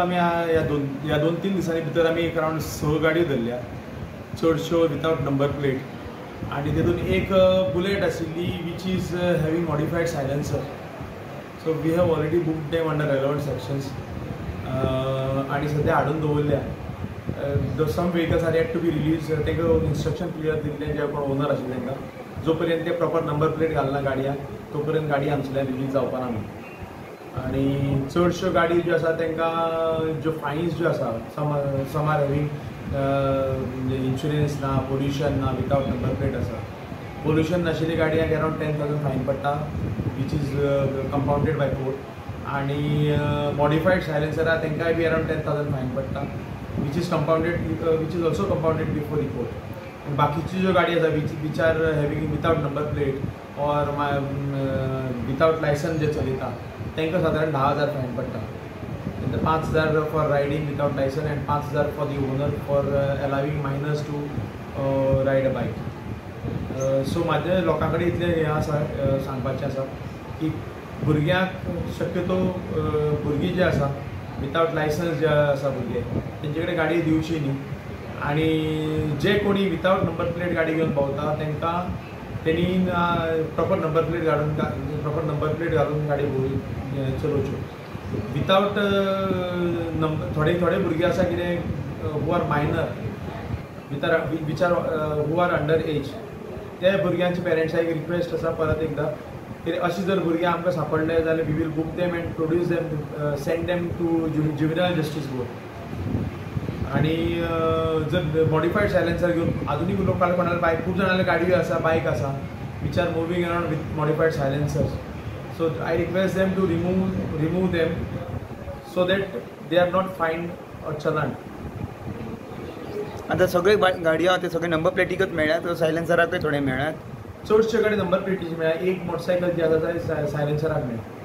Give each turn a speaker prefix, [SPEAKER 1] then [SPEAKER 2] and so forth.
[SPEAKER 1] आमी ह्या 2-3 दिसांनी भितर आमी एक अरावंड स गाडयो धरल्या, चडश्यो विदावट नंबर प्लेट आनी तेतून एक बुलेट आशिल्ली which is having modified silencer. So we have already booked them under relevant sections आनी सद्या हाडून दवरल्या. The some vehicles are yet to be release. तांकां इन्स्ट्रक्शन क्लियर दिल्लें, जे कोण ओनर आशिल्ले तांकां, जो पर्यंत ते प्रॉपर नंबर प्लेट घालना गाडयांक, तो पर्यंत गाडी हांगसरल्यान रिलीज जावपा ना म्हणून. आनी चडश्यो गाडी ज्यो आसा, तांकां ज्यो फायन्स ज्यो आसा, सम are having म्हणजे इन्शुरन्स ना, पोल्युशन ना, विदावट नंबर प्लेट आसा. पोल्युशन नाशिल्ली गाडयांक अरावंड 10,000 फायन पडटा, which is compounded by court. आनी मॉडिफायड सायलेन्सरा तांकांय बी अरावंड 10,000 फायन पडटा, which is also compounded before the court. बाकीच्यो ज्यो गाडी आसा which are having without number plate or without licence जे चलयता, तांकां सादारण 10,000 फायन पडटा. 5,000 for riding without licence and 5,000 for the owner for allowing minors to ride a bike. So म्हाजें लोकां कडेन इतलें हें आसा, सांगपाचें आसा की भुरग्यांक शक्यतो भुरगीं जी आसा, विदावट लायसन्स जे आसा भुरगे, तेंचे कडेन गाडी दिवची न्ही. आनी जे कोणी विदावट नंबर प्लेट गाडी घेवन भोंवता, तांकां तेणी प्रॉपर नंबर प्लेट घालून गाडी चलोवच्यो. विदावट नंबर थोडे थोडे भुरगे आसा कितें, who are minor with which are who are under age, ते भुरग्यांच्या पेरंट्साक एक रिक्वेस्ट आसा परत एकदां की अशी जर भुरगीं आमकां सांपडले जाल्यार we will book them and produce them, send them to Juvenile Justice Board. आनी जर मॉडिफायड सायलेन्सर घेवन आजुनूय लोकांक कोणाला बायक, खूब जाणांले गाडयो आसा, बायक आसा, which are moving around with modified silencers. So I request them to remove them so that they are not fined or challan.
[SPEAKER 2] आतां सगळे गाडयो आहा ते सगळे नंबर प्लेटीकच मेळ्ळ्यात, सायलेन्सराकय थोडे मेळ्ळ्यात?
[SPEAKER 1] चडशे कडेन नंबर प्लेटीचे मेळ्ळ्या. एक मोटरसायकल जी आसा ते सायलेन्सराक मेळ्ळ्या.